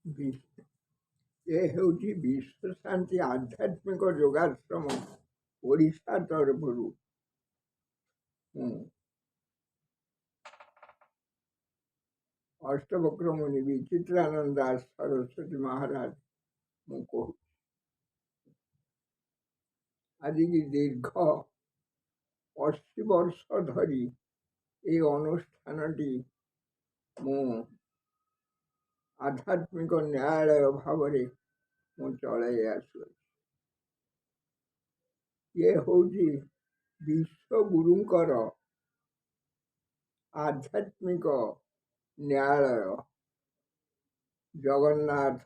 ଏ ହେଉଛି ବିଶ୍ୱଶାନ୍ତି ଆଧ୍ୟାତ୍ମିକ ଯୋଗାଶ୍ରମ ଓଡ଼ିଶା ତରଫରୁ ମୁଁ ଅଷ୍ଟବକ୍ର ମୁନି ବିଚିତ୍ରାନନ୍ଦ ଦାସ ସରସ୍ୱତୀ ମହାରାଜ ମୁଁ କହୁଛି। ଆଜିକି ଦୀର୍ଘ 80 ବର୍ଷ ଧରି ଏଇ ଅନୁଷ୍ଠାନଟି ମୁଁ ଆଧ୍ୟାତ୍ମିକ ନ୍ୟାୟାଳୟ ଭାବରେ ମୁଁ ଚଳାଇ ଆସୁଅଛି। ଇଏ ହେଉଛି ବିଶ୍ୱଗୁରୁଙ୍କର ଆଧ୍ୟାତ୍ମିକ ନ୍ୟାୟାଳୟ, ଜଗନ୍ନାଥ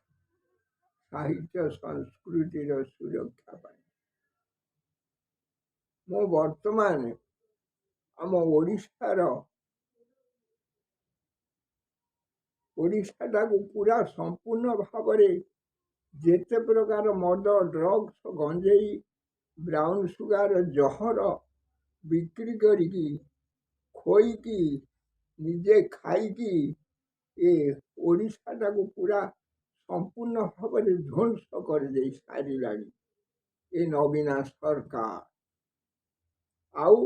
ସାହିତ୍ୟ ସଂସ୍କୃତିର ସୁରକ୍ଷା ପାଇଁ। ମୁଁ ବର୍ତ୍ତମାନ ଆମ ଓଡ଼ିଶାଟାକୁ ପୁରା ସମ୍ପୂର୍ଣ୍ଣ ଭାବରେ ଯେତେ ପ୍ରକାର ମଦ, ଡ୍ରଗ୍ସ, ଗଞ୍ଜେଇ, ବ୍ରାଉନ୍ ସୁଗାର, ଜହର ବିକ୍ରି କରିକି, ଖୋଇକି, ନିଜେ ଖାଇକି ଏ ଓଡ଼ିଶାଟାକୁ ପୁରା ସମ୍ପୂର୍ଣ୍ଣ ଭାବରେ ଧ୍ୱଂସ କରିଦେଇ ସାରିଲାଣି ଏ ନବୀନା ସରକାର। ଆଉ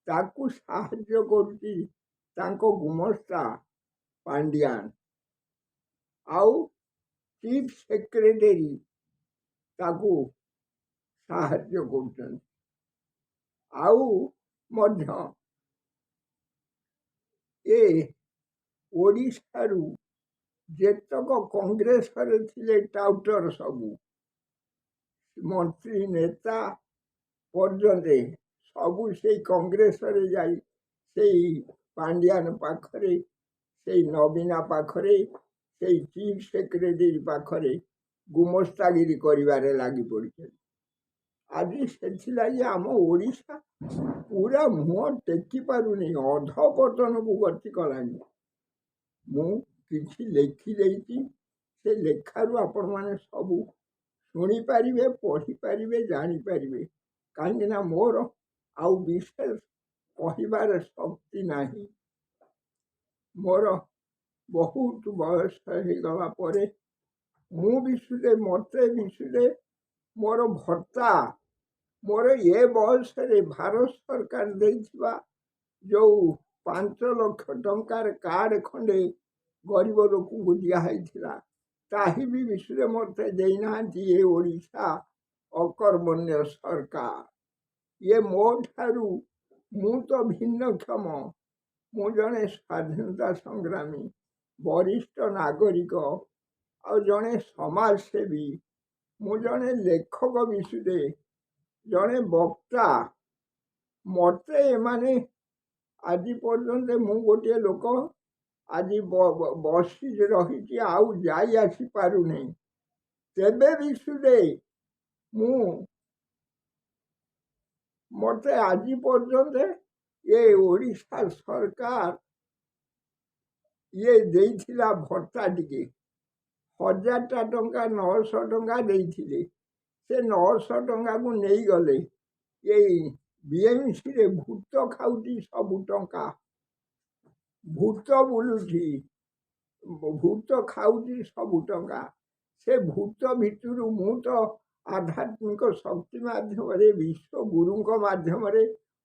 ତାକୁ ସାହାଯ୍ୟ କରୁଛି ତାଙ୍କ ଗୁମସ୍ତା ପାଣ୍ଡିଆନ, ଆଉ ଚିଫ୍ ସେକ୍ରେଟେରୀ ତାକୁ ସାହାଯ୍ୟ କରୁଛନ୍ତି। ଆଉ ମଧ୍ୟ ଏ ଓଡ଼ିଶାରୁ ଯେତକ କଂଗ୍ରେସରେ ଥିଲେ ଟାଉଟର ସବୁ ମନ୍ତ୍ରୀ ନେତା ପର୍ଯ୍ୟନ୍ତେ ସବୁ ସେଇ କଂଗ୍ରେସରେ ଯାଇ ସେଇ ପାଣ୍ଡିଆନ ପାଖରେ, ସେଇ ନବୀନା ପାଖରେ, ସେଇ ଚିଫ୍ ସେକ୍ରେଟେରୀ ପାଖରେ ଗୁମସ୍ତାଗିରି କରିବାରେ ଲାଗି ପଡ଼ିଛନ୍ତି। ଆଜି ସେଥିଲାଗି ଆମ ଓଡ଼ିଶା ପୁରା ମୁହଁ ଟେକି ପାରୁନି, ଅଧପତନକୁ ଗତି କଲାଣି। ମୁଁ କିଛି ଲେଖିଦେଇଛି, ସେ ଲେଖାରୁ ଆପଣମାନେ ସବୁ ଶୁଣିପାରିବେ, ପଢ଼ିପାରିବେ, ଜାଣିପାରିବେ। କାହିଁକିନା ମୋର ଆଉ ବିଶେଷ କହିବାର ଶକ୍ତି ନାହିଁ। ମୋର ବହୁତ ବୟସ ହେଇଗଲା ପରେ ମୁଁ ବି ସୁଧେ, ମୋତେ ବି ସୁଧେ ମୋର ଭତ୍ତା, ମୋର ଏ ବୟସରେ ଭାରତ ସରକାର ଦେଇଥିବା ଯେଉଁ 5 ଲକ୍ଷ ଟଙ୍କାର କାର୍ଡ଼ ଖଣ୍ଡେ ଗରିବ ଲୋକଙ୍କୁ ଦିଆହେଇଥିଲା, ତାହି ବି ବିଷୟରେ ମୋତେ ଦେଇନାହାନ୍ତି ଏ ଓଡ଼ିଶା ଅକର୍ମଣ୍ୟ ସରକାର। ଇଏ ମୋ ଠାରୁ, ମୁଁ ତ ଭିନ୍ନକ୍ଷମ, ମୁଁ ଜଣେ ସ୍ୱାଧୀନତା ସଂଗ୍ରାମୀ, ବରିଷ୍ଠ ନାଗରିକ, ଆଉ ଜଣେ ସମାଜସେବୀ, ମୁଁ ଜଣେ ଲେଖକ ବିଷୟରେ, ଜଣେ ବକ୍ତା। ମୋତେ ଏମାନେ ଆଜି ପର୍ଯ୍ୟନ୍ତ, ମୁଁ ଗୋଟିଏ ଲୋକ ଆଜି ବସି ରହିଛି, ଆଉ ଯାଇ ଆସିପାରୁନି, ତେବେ ବି ସୁଧେ ମୁଁ ମୋତେ ଆଜି ପର୍ଯ୍ୟନ୍ତ ଏ ଓଡ଼ିଶା ସରକାର ଇଏ ଦେଇଥିଲା ଭତ୍ତା ଟିକେ 1000ଟା ଟଙ୍କା, 900 ଟଙ୍କା ଦେଇଥିଲେ। ସେ 900 ଟଙ୍କାକୁ ନେଇଗଲେ। ଏଇ ବିଏମସିରେ ଭୂତ ଖାଉଛି ସବୁ ଟଙ୍କା, ଭୂତ ବୁଲୁଛି, ଭୂତ ଖାଉଛି ସବୁ ଟଙ୍କା। ସେ ଭୂତ ଭିତରୁ ମୁଁ ତ ଆଧ୍ୟାତ୍ମିକ ଶକ୍ତି ମାଧ୍ୟମରେ, ବିଶ୍ୱ ଗୁରୁଙ୍କ ମାଧ୍ୟମରେ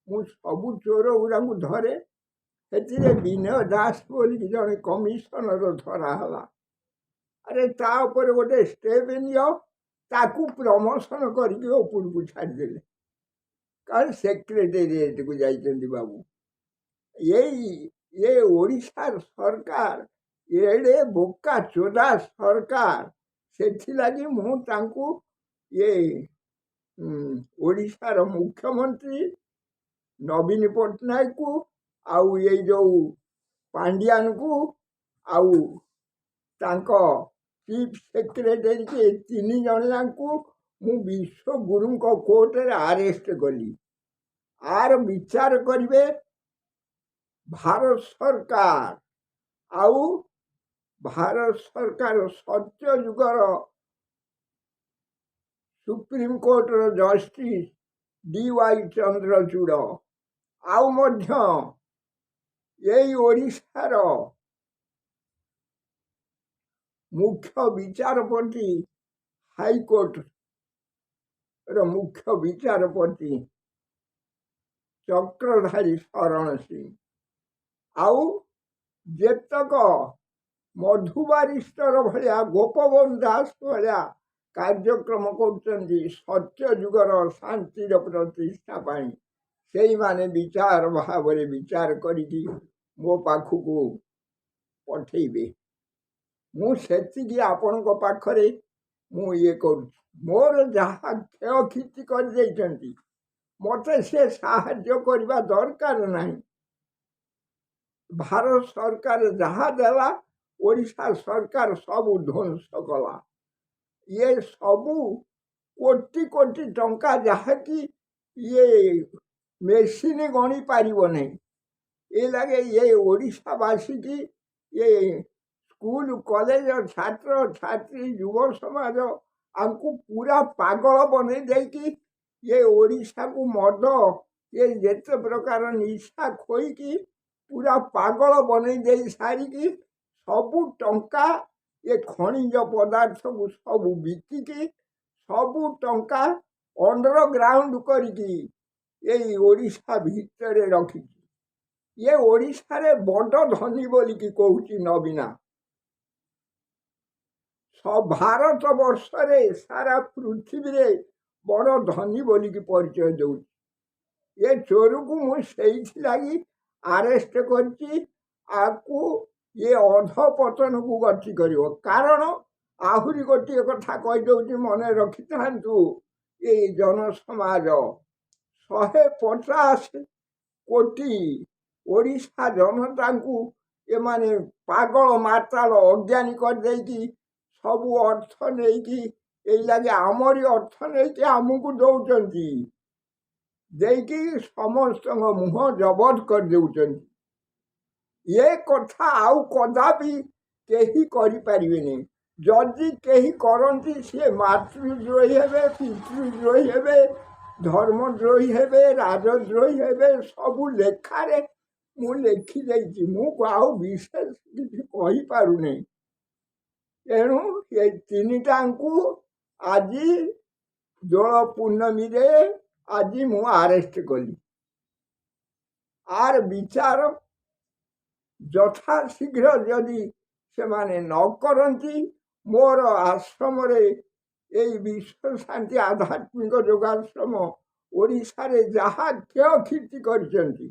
ମୁଁ ସବୁ ଚୋର ଗୁଡ଼ାଙ୍କୁ ଧରେ। ସେଥିରେ ବିନୟ ଦାସ ବୋଲିକି ଜଣେ କମିଶନର ଧରା ହେଲା। ଆରେ ତା ଉପରେ ଗୋଟେ ଷ୍ଟେପ୍ ନିଅ, ତାକୁ ପ୍ରମୋସନ କରିକି ଉପରକୁ ଛାଡ଼ିଦେଲେ, କାରଣ ସେକ୍ରେଟେରିଏଟକୁ ଯାଇଛନ୍ତି ବାବୁ। ଏଇ ଏ ଓଡ଼ିଶା ସରକାର ଏଡ଼େ ବୋକା ଚୋଦା ସରକାର। ସେଥିଲାଗି ମୁଁ ତାଙ୍କୁ ଇଏ ଓଡ଼ିଶାର ମୁଖ୍ୟମନ୍ତ୍ରୀ ନବୀନ ପଟ୍ଟନାୟକକୁ ଆଉ ଏଇ ଯେଉଁ ପାଣ୍ଡିଆନକୁ ଆଉ ତାଙ୍କ ଚିଫ୍ ସେକ୍ରେଟେରୀକି, ଏ 3 ଜଣ ଯାଙ୍କୁ ମୁଁ ବିଶ୍ୱଗୁରୁଙ୍କ କୋର୍ଟରେ ଆରେଷ୍ଟ କଲି। ଆର ବିଚାର କରିବେ ଭାରତ ସରକାର, ଆଉ ଭାରତ ସରକାର ସତ୍ୟ ଯୁଗର ସୁପ୍ରିମକୋର୍ଟର ଜଷ୍ଟିସ୍ ଡି ୱାଇ ଚନ୍ଦ୍ରଚୂଡ଼, ଆଉ ମଧ୍ୟ ଏଇ ଓଡ଼ିଶାର ମୁଖ୍ୟ ବିଚାରପତି, ହାଇକୋର୍ଟର ମୁଖ୍ୟ ବିଚାରପତି ଚକ୍ରଧାରୀ ଶରଣ ସିଂ, ଆଉ ଯେତକ ମଧୁବାରିଷ୍ଟର ଭଳିଆ, ଗୋପବନ୍ଧୁ ଦାସ ଭଳିଆ କାର୍ଯ୍ୟକ୍ରମ କରୁଛନ୍ତି ସତ୍ୟ ଯୁଗର ଶାନ୍ତିର ପ୍ରତିଷ୍ଠା ପାଇଁ, ସେଇମାନେ ବିଚାର ଭାବରେ ବିଚାର କରିକି ମୋ ପାଖକୁ ପଠେଇବେ। ମୁଁ ସେତିକି ଆପଣଙ୍କ ପାଖରେ ମୁଁ ଇଏ କରୁଛି। ମୋର ଯାହା କ୍ଷୟକ୍ଷତି କରିଦେଇଛନ୍ତି, ମୋତେ ସେ ସାହାଯ୍ୟ କରିବା ଦରକାର ନାହିଁ। ଭାରତ ସରକାର ଯାହା ଦେଲା, ଓଡ଼ିଶା ସରକାର ସବୁ ଧ୍ୱଂସ କଲା। ଇଏ ସବୁ କୋଟି କୋଟି ଟଙ୍କା, ଯାହାକି ଇଏ ମେସିନ୍ ଗଣି ପାରିବ ନାହିଁ। ଏ ଲାଗେ ଇଏ ଓଡ଼ିଶାବାସୀକି, ଇଏ ସ୍କୁଲ କଲେଜ ଛାତ୍ର ଛାତ୍ରୀ, ଯୁବ ସମାଜ, ଆମକୁ ପୁରା ପାଗଳ ବନେଇ ଦେଇକି, ଇଏ ଓଡ଼ିଶାକୁ ମଦ, ଇଏ ଯେତେ ପ୍ରକାର ନିଶା ଖୋଇକି ପୁରା ପାଗଳ ବନେଇ ଦେଇ ସାରିକି, ସବୁ ଟଙ୍କା ଏ ଖଣିଜ ପଦାର୍ଥକୁ ସବୁ ବିକିକି, ସବୁ ଟଙ୍କା ଅଣ୍ଡରଗ୍ରାଉଣ୍ଡ କରିକି ଏଇ ଓଡ଼ିଶା ଭିତରେ ରଖିଛି। ଇଏ ଓଡ଼ିଶାରେ ବଡ଼ ଧନୀ ବୋଲିକି କହୁଛି ନବୀନା। ଭାରତ ବର୍ଷରେ, ସାରା ପୃଥିବୀରେ ବଡ଼ ଧନୀ ବୋଲିକି ପରିଚୟ ଦେଉଛି। ଏ ଚୋରକୁ ମୁଁ ସେଇଥିଲାଗି ଆରେଷ୍ଟ କରିଛି। ଆକୁ ଇଏ ଅଧପତନକୁ ଗତି କରିବ। କାରଣ ଆହୁରି ଗୋଟିଏ କଥା କହିଦେଉଛି, ମନେ ରଖିଥାନ୍ତୁ ଏଇ ଜନସମାଜ। 150 କୋଟି ଓଡ଼ିଶା ଜନତାଙ୍କୁ ଏମାନେ ପାଗଳ, ମାତାଲ, ଅଜ୍ଞାନୀ କରିଦେଇକି, ସବୁ ଅର୍ଥ ନେଇକି, ଏଇ ଲାଗି ଆମରି ଅର୍ଥ ନେଇକି ଆମକୁ ଦଉଛନ୍ତି, ଦେଇକି ସମସ୍ତଙ୍କ ମୁହଁ ଜବତ କରିଦେଉଛନ୍ତି। ଏ କଥା ଆଉ କଦାପି କେହି କରିପାରିବେନି। ଯଦି କେହି କରନ୍ତି, ସିଏ ମାତୃଦ୍ରୋହୀ ହେବେ, ପିତୃଦ୍ରୋହୀ ହେବେ, ଧର୍ମଦ୍ରୋହୀ ହେବେ, ରାଜଦ୍ରୋହୀ ହେବେ। ସବୁ ଲେଖାରେ ମୁଁ ଲେଖିଦେଇଛି। ମୁଁ ଆଉ ବିଶେଷ କିଛି କହିପାରୁନି। ତେଣୁ ଏ ତିନିଟାଙ୍କୁ ଆଜି ଦୋଳ ପୂର୍ଣ୍ଣମୀରେ ଆଜି ମୁଁ ଆରେଷ୍ଟ କଲି। ଆର ବିଚାର ଯଥାଶୀଘ୍ର ଯଦି ସେମାନେ ନ କରନ୍ତି, ମୋର ଆଶ୍ରମରେ, ଏଇ ବିଶ୍ୱ ଶାନ୍ତି ଆଧ୍ୟାତ୍ମିକ ଯୋଗାଶ୍ରମ ଓଡ଼ିଶାରେ ଯାହା କ୍ଷୟକ୍ଷତି କରିଛନ୍ତି,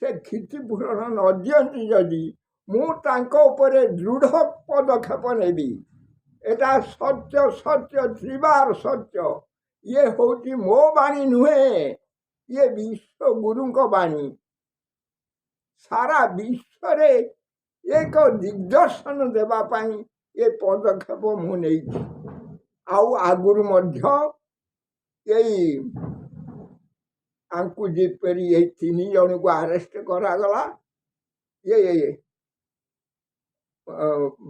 ସେ କ୍ଷତିପୂରଣ ନ ଦିଅନ୍ତି ଯଦି, ମୁଁ ତାଙ୍କ ଉପରେ ଦୃଢ଼ ପଦକ୍ଷେପ ନେବି। ଏଟା ସତ୍ୟ, ସତ୍ୟ, ତ୍ରିବାର ସତ୍ୟ। ଇଏ ହେଉଛି ମୋ ବାଣୀ ନୁହେଁ, ଇଏ ବିଶ୍ୱ ଗୁରୁଙ୍କ ବାଣୀ। ସାରା ବିଶ୍ୱରେ ଏକ ଦିଗ୍ଦର୍ଶନ ଦେବା ପାଇଁ ଏ ପଦକ୍ଷେପ ମୁଁ ନେଇଛି। ଆଉ ଆଗରୁ ମଧ୍ୟ ଏଇ ଆଙ୍କୁ ଯେପରି ଏଇ ତିନି ଜଣଙ୍କୁ ଆରେଷ୍ଟ କରାଗଲା, ଇଏ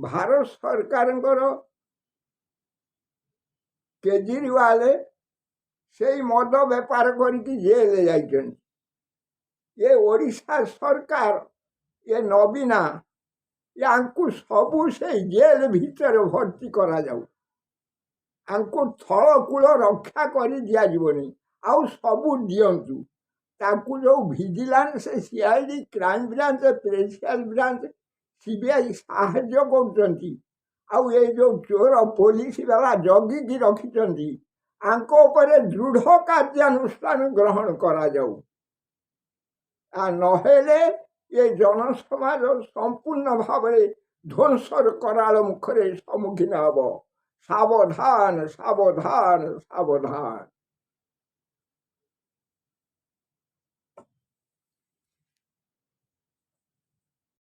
ଭାରତ ସରକାରଙ୍କର କେଜରିୱାଲ ସେଇ ମଦ ବେପାର କରିକି ଜେଲ ଯାଇଛନ୍ତି। ଏ ଓଡ଼ିଶା ସରକାର, ଏ ନବୀନା, ୟାଙ୍କୁ ସବୁ ସେଇ ଜେଲ ଭିତରେ ଭର୍ତ୍ତି କରାଯାଉ। ଆଙ୍କୁ ଥଳକୂଳ ରକ୍ଷା କରି ଦିଆଯିବନି। ଆଉ ସବୁ ଦିଅନ୍ତୁ ତାକୁ। ଯେଉଁ vigilance, CID, crime branch, special branch, CBI ସାହାଯ୍ୟ କରୁଛନ୍ତି, ଆଉ ଏଇ ଯେଉଁ ଚୋର ପୋଲିସ ବାଲା ଜଗିକି ରଖିଛନ୍ତି, ଆଙ୍କ ଉପରେ ଦୃଢ଼ କାର୍ଯ୍ୟାନୁଷ୍ଠାନ ଗ୍ରହଣ କରାଯାଉ। ଆ ନହେଲେ ଏ ଜନସମାଜ ସମ୍ପୂର୍ଣ୍ଣ ଭାବରେ ଧ୍ୱଂସର କରାଳ ମୁଖରେ ସମ୍ମୁଖୀନ ହେବ। ସାବଧାନ, ସାବଧାନ, ସାବଧାନ।